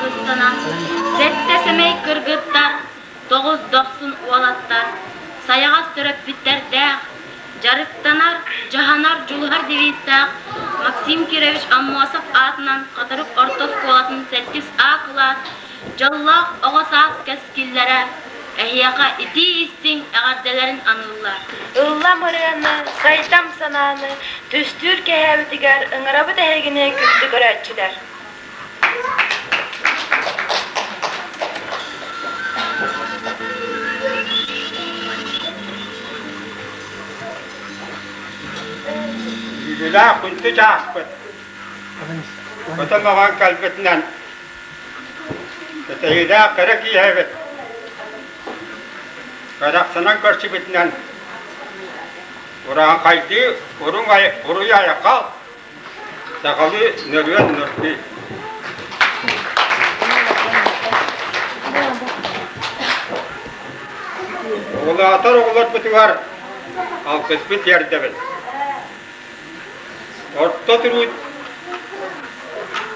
алгыстанан, сэттэ сэмэй кыргыттар, тоҕус дохсун уолаттар, сайаҕас төрөппүттэрдээх, дьарыктанар, дьаһанар, дьулуһар девизтээх Максим Кирович Аммосов аатынан Хатырык орто оскуолатын сэттис А кылаас дьоллоох оҕо саас кэскиллэрэ эһиэхэ итии-истиҥ эҕэрдэлэрин аныыллар. Ыллам ырыаны, сайдам санааны түстүүр кэһээбитигэр ыҥырабыт эһигини күндү көрөөччүлэр! Үбүлээх күндү чааспыт көтө-мөҕөн кэлбитинэн кэтэһиилээх кэрэ киэһэбит кэрэхсэнэн көрсүбүтүнэн урааҥхайдыы уруй айхал Сахалыы нөрүөн нөргүй. Улаатар оҕолорбутугар алгыспыт тиэрдэбит. Орто туруут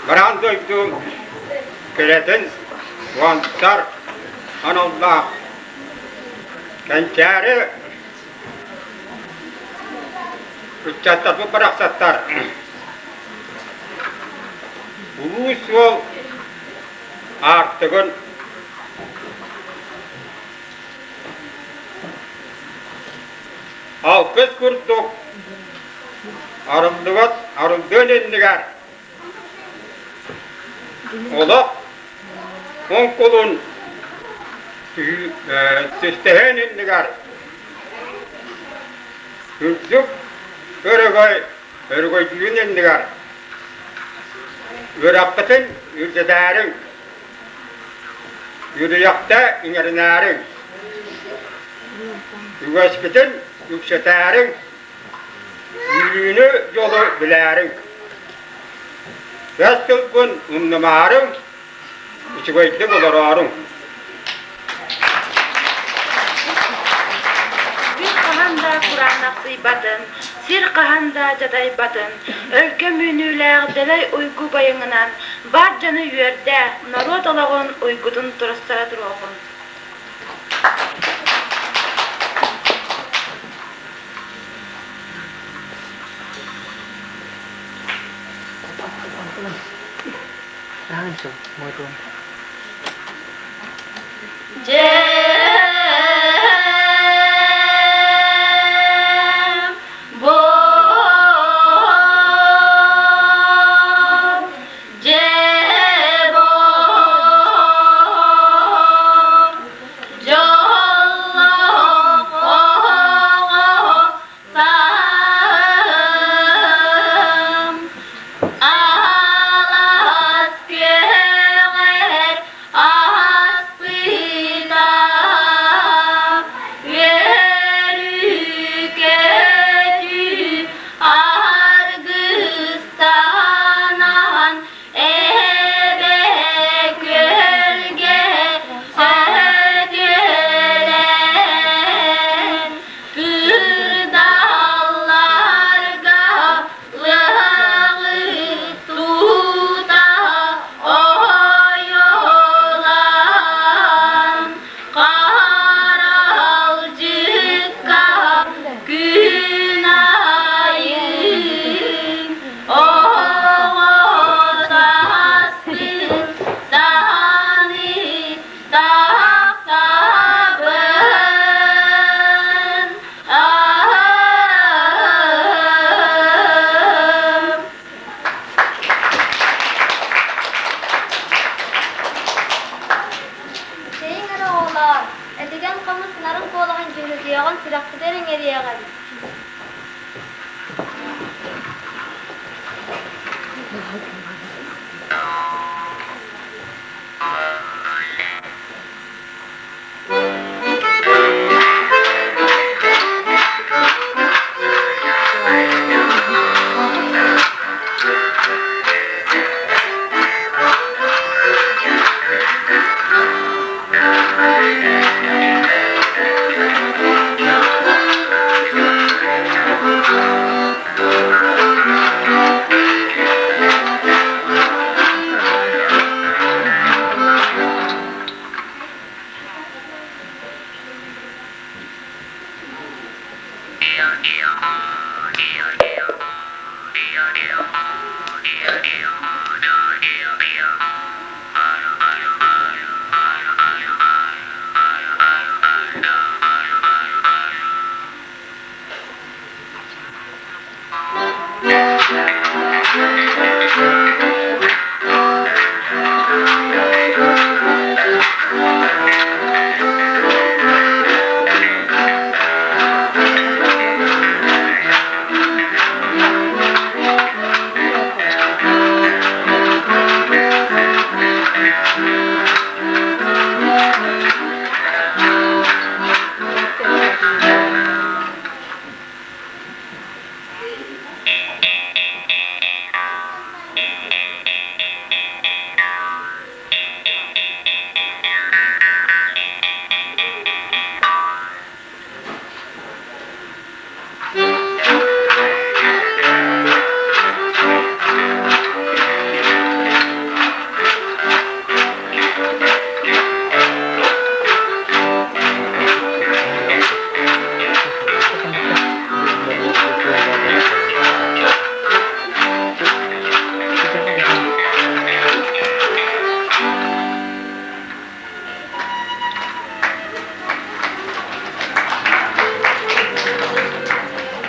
бараан дойду кэрэтин уонтар аналлаах кэнчээри Ыччаттарбыт барахсаттар улуу суол аартыгын алгыс курдук арыллыбат арыллыан иннигэр Олох оҥкулун түстэһэн иннигэр үрдүк өрөгөй өрөгөйдүүн иннигэр үөрэххитин үрдэтээриҥ, үөрүйэхтэ иҥэринээриҥ, үгэскитин үксэтээриҥ Үөрүүнү, дьолу билээриҥ, бэс тылбын умнумаарыҥ, үчүгэйдик олорооруҥ. Сир хаһан да кураанахсыйбатын, сир хаһан да дьадайбатын, өлгөм үүнүүлээх дэлэй уйгу байыҥынан бар дьону үөрдэ, норуот олоҕун уйгутун туруссара туруоҕун. Дьэм бор, дьэ бор, Дьоллоох оҕо сааһым алаас күөҕэр аспыта.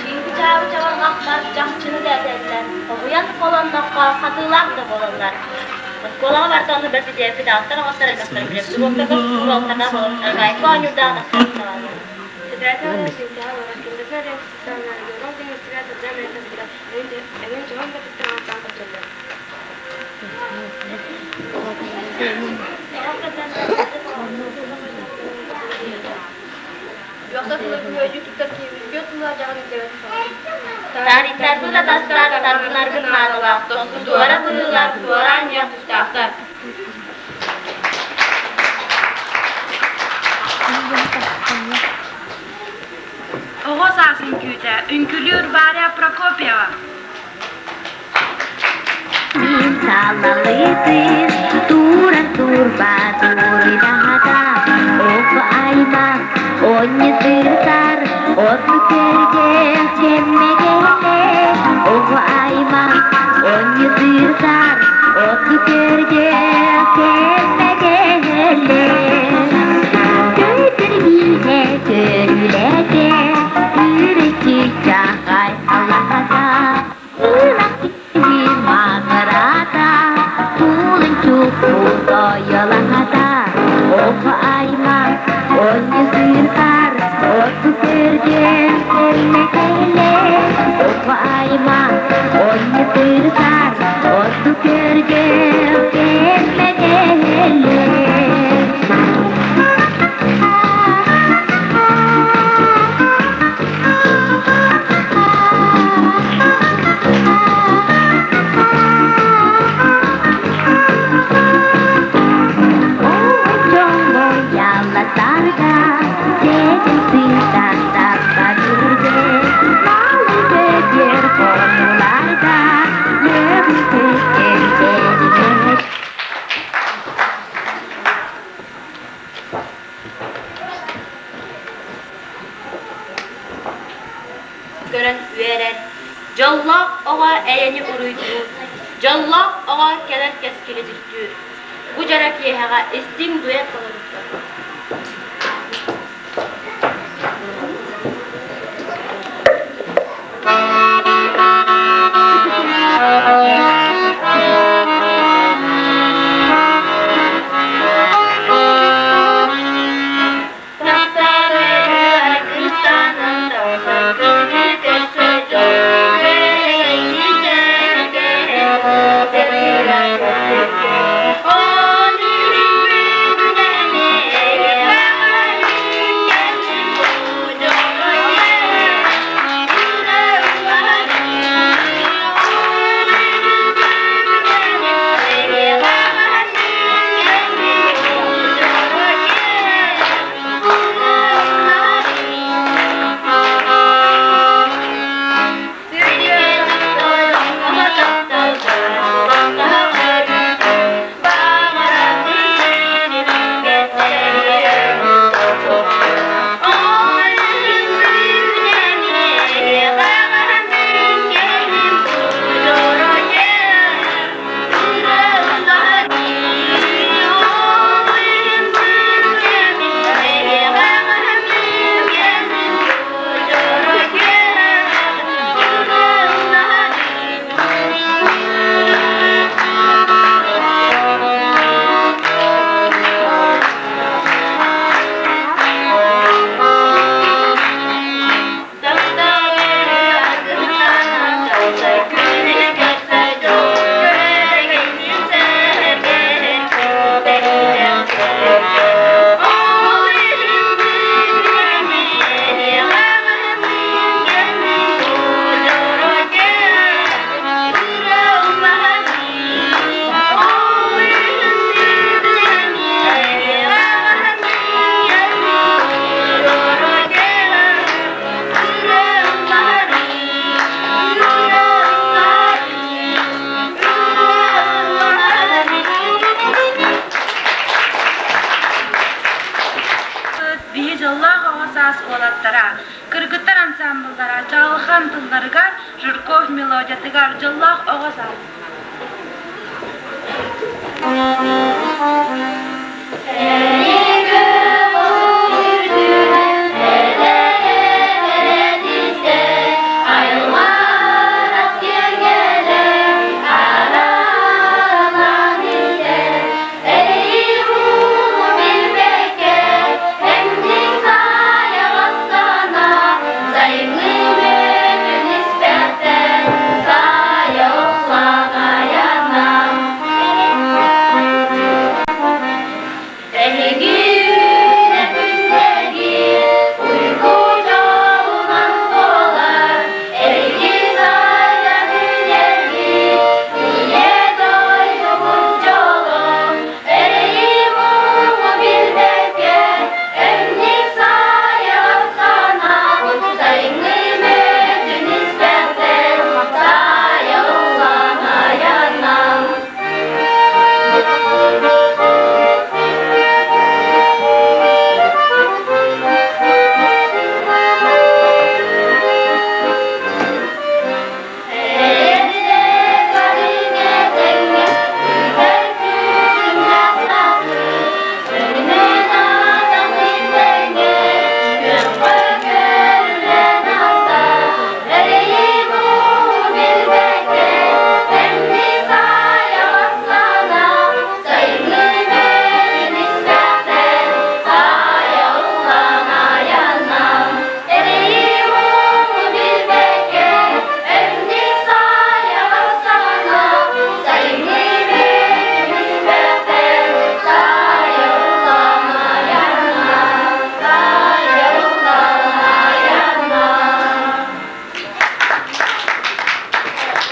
Чыҥкычаабы чабырҕахтар чахчыны да этэллэр, хоһуйан холонноххо хатыылаах да буолаллар. Оскуолаҕа барда ону бэрт итиэппит ааттар оҕостор элбэхтэр билэбит. Уруоктарга уруоктарга гайка оонньуурдаах тахсаллар. Таарыйтарбыт атастар тардынаргын наадалаах, тосту-туора быһыылар туора анньыах тустаахтар. Оҕо саас үҥкүүтэ, үҥкүлүүр Варя Прокопьева. Мин салалыытын туран турба туруйдаһата Оҕо аймах онньутуутар оту көргө кэммэгэлэ Оҕо аймах онньутуутар оту көргө кэммэгэлэ Көтөр бииһэ көрүлэтэ үрүччү чахай алаһата Маҕарата кулун чуппут ойолаһата оҕо аймах онньусыырхар оту көргөн кэллэ оҕо аймах онньусыырхар оту көргөн кэллэ кэллэ. Көрөн үөрэр, дьоллоох оҕо эйэни уруйдуур, дьоллоох оҕо кэлэр кэскили түстүүр. Бу дьоро киэһэҕэ истиҥ дуэт толорбуттар. тылларыгар, Жирков мелодиятыгар дьоллоох оҕо саас.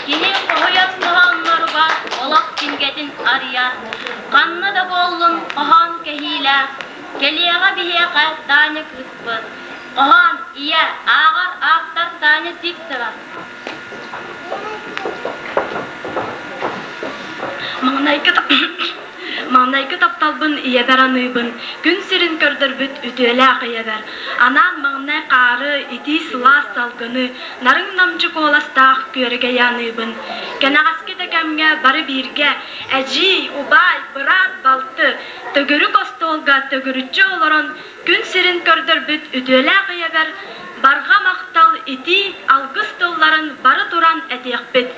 Кини хоһуйан хоһоонноругар олох кинигэтин арыйар, ханна да буоллун хоһоон кэһиилээх, кэлиэҕэ биһиэхэ Таня кыыспыт. Хоһоон, ийэ, ааҕар ааптар Таня Сивцева. Маҥнайгы Маҥнайгы тапталбын ийэбэр аныыбын, күн сирин көрдөрбүт үтүөлээх ийэбэр. Анаан маҥнай хаары, итии сылаас салгыны, нарын-намчы куоластаах күөрэгэйи аныыбын. Кэнэҕэски да кэмҥэ бары бииргэ, эдьиий, убаай, быраат, балты, төгүрүк остуолга төгүрүччү олорон күн сирин көрдөрбүт үтүөлээх ийэбэр барҕа махтал, итии, алгыс тылларын бары туран этиэхпит.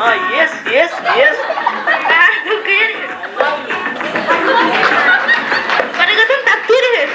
Ah, yes, yes, yes. Барыгытын таптыыр үһү.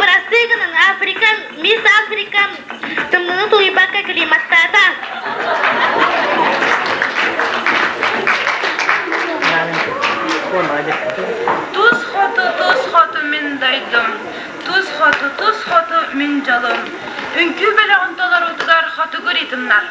Бырастыы гынан Африкан, мисс Африкан тымныны тулуйбакка климаттаата. Тус хоту, тус хоту мин дойдум, тус хоту, тус хоту мин дьолум. Үҥкүү бөлөҕүн толоруутугар хотугу ритмнар.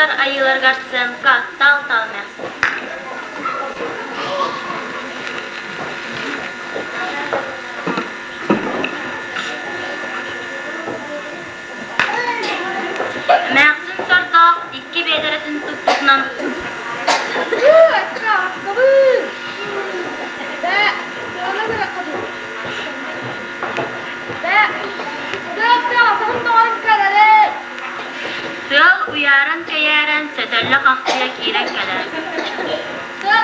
Кыргыттар айыыларыгар сценка тал-тал эмээхсин. Эмээхсин сордоох икки биэдэрэтин туппутунан Тыал уйааран-кэйээрэн сөтөллө-хахсыйа киирэн кэлэр.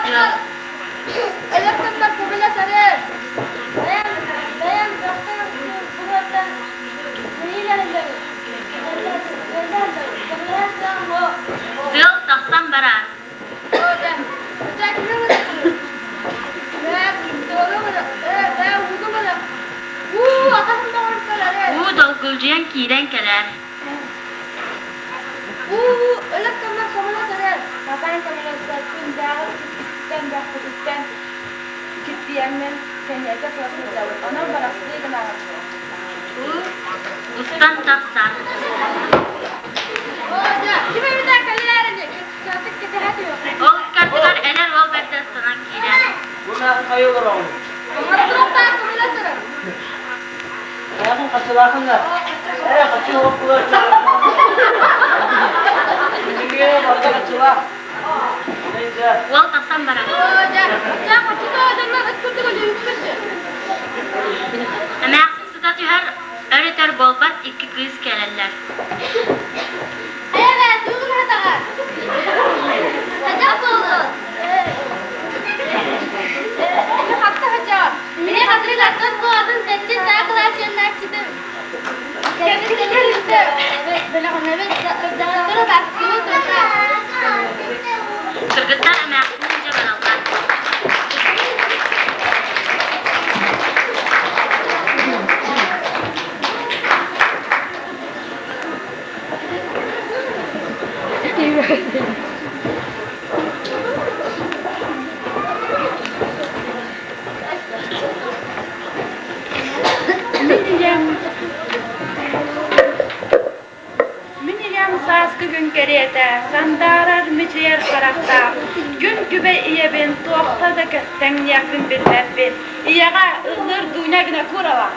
Тыал Тыал тахсан барар. Уу долгулдьуйан киирэн кэлэр. Уу устан тахсар. Ол ыккардыгар эдэр уол бэрдэ ыстанан киирэр. Уол тахсан барар. Эмээхсин сыта түһэр, өр-өтөр буолбат икки кыыс кэлэллэр. Кыргыттар эмээхсин илдьэ бараллар. Мин ийэм Мин ийэм сааскы күн кэриэтэ сандаарар мичийэр харахтаах, күн күбэй ийэбин туохха да тэҥниэхпин билбэппин. Ийэҕэ ыллыыр Дуня Винокурова.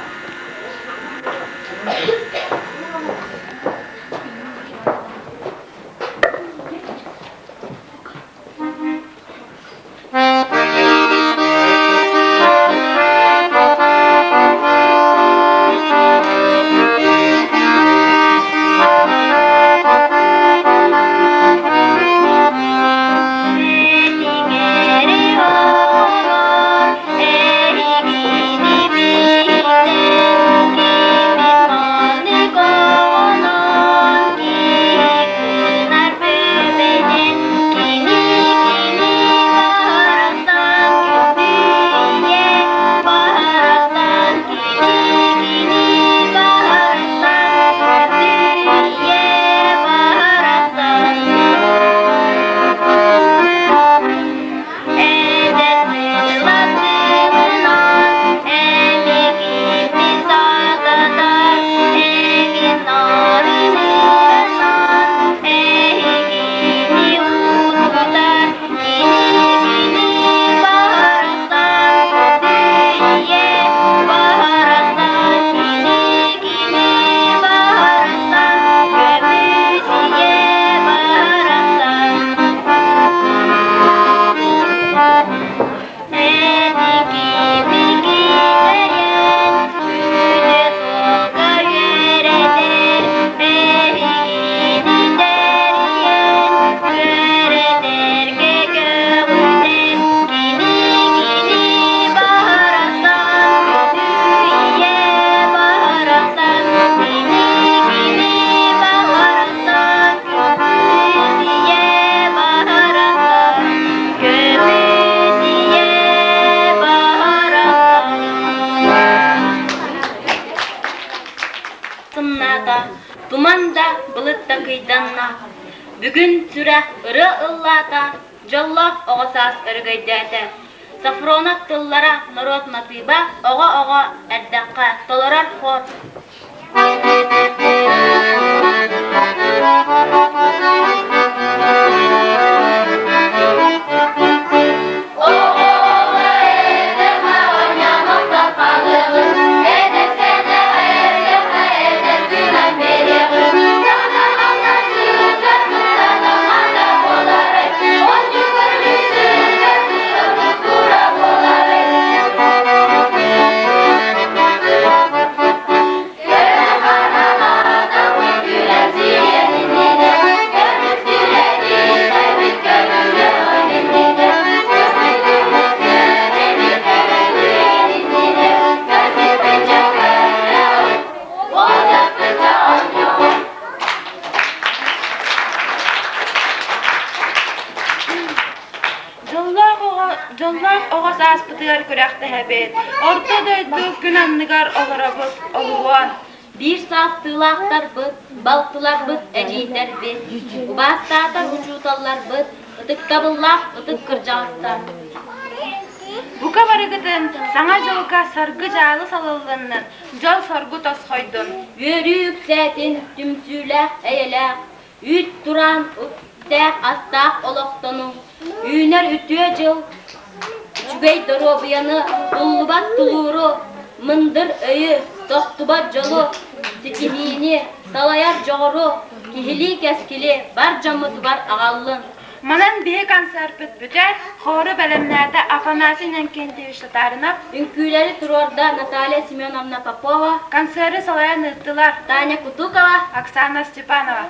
Сымнаата, туман да, былыт да кыйданна. Бүгүн сүрэх ырыа ыллаата, дьоллоох оҕо саас өрөгөйдөөтө. Софронов тыллара норуот матыыба оҕо-оҕо эрдэххэ толорор хор. Дьоллоох оҕо сааспытыгар күрэхтэһэбит, орто дойду күн анныгар олоробут, олуһуон. Биир саастыылаахтарбыт, балтыларбыт, эдьиийдэрбит, убаастаатар учууталларбыт, ытыктабыллаах ытык кырдьаҕастар. Бука барыгытын Саҥа дьылга саргы-дьаалы салалланнын, дьол-соргу тосхойдун. Үөрүү үксээтин, түмсүүлээх, эйэлээх, үүт тураан үптээх астаах олохтонуҥ, үүнэр үтүө дьыл үчүгэй доруобуйаны, туллубат тулууру, мындыр өйү, тохтубат дьолу, ситиһиини, салайар дьоҕуру, киһилии кэскили бар дьоммутугар аҕаллын. Манан биһи концерпыт бүтэр, хору бэлэмнээтэ Афанасий Нанкентьевич Татаринов, Үҥкүүлэри туруорда Наталья Семеновна Попова, концеры салайан ыыттылар Таня Кутукова, Оксана Степанова.